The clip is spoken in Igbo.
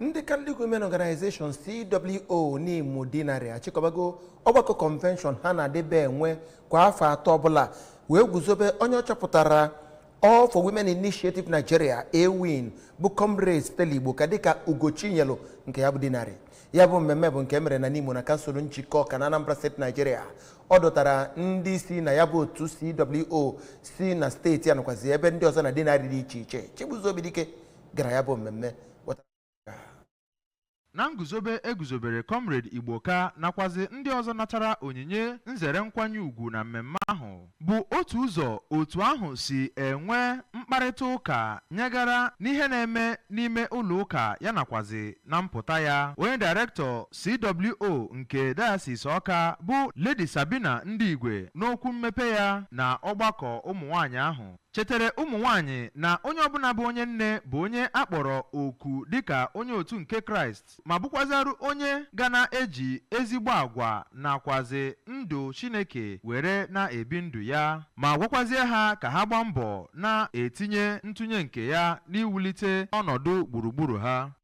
Ndị Catholic Women Organization, CWO, n'Imo Deanery achịkọbago ọgbakọ convention ha na-adịbe enwe kwa afọ 3 ọbụla, wee guzobe onye ọ chọpụtara All for Women Initiative Nigeria, AWIN, bụ Comrade Stella Igboka, dịka Ugochinyelu nke ya bụ deanery. Ya bụ mmemme bụ nke emere na Nimo na kansụl Njikọ Ọka na Anambra Steeti, Nigeria. Ọ dọtara ndị si na ya bụ otu CWO si na steeti a nakwazi ebe ndị ọzọ na deanery dị iche iche. Chibuzo Obidike gara ya bụ mmemme. Na nguzobe eguzobere Comrade Igboka nakwazi ndị ọzọ natara onyinye nzere nkwanye ugwu na mmemme ahụ bụ otu ụzọ otu ahụ si enwe mkparịta ụka nyegara n'ihe na-eme n'ime ụlọ ụka ya nakwazi na mpụta ya. Onye director CWO nke Diocese Ọka bụ Lady Sabina Ndị Igwe, n'okwu mmepe ya na ọgbakọ ụmụ nwanyị ahụ, chetara ụmụ nwanyị na onye ọbụla bụ onye nne bụ onye akpọrọ oku dịka onye otu nke Kraịst, ma bụkwaziarụ onye ga na-eji ezigbo agwa nakwazi ndụ Chineke were na-ebi ndụ ya, ma gwakwazie ha ka ha gbaa mbọ na-etinye ntụnye nke ya n'iwulite ọnọdụ gburugburu ha.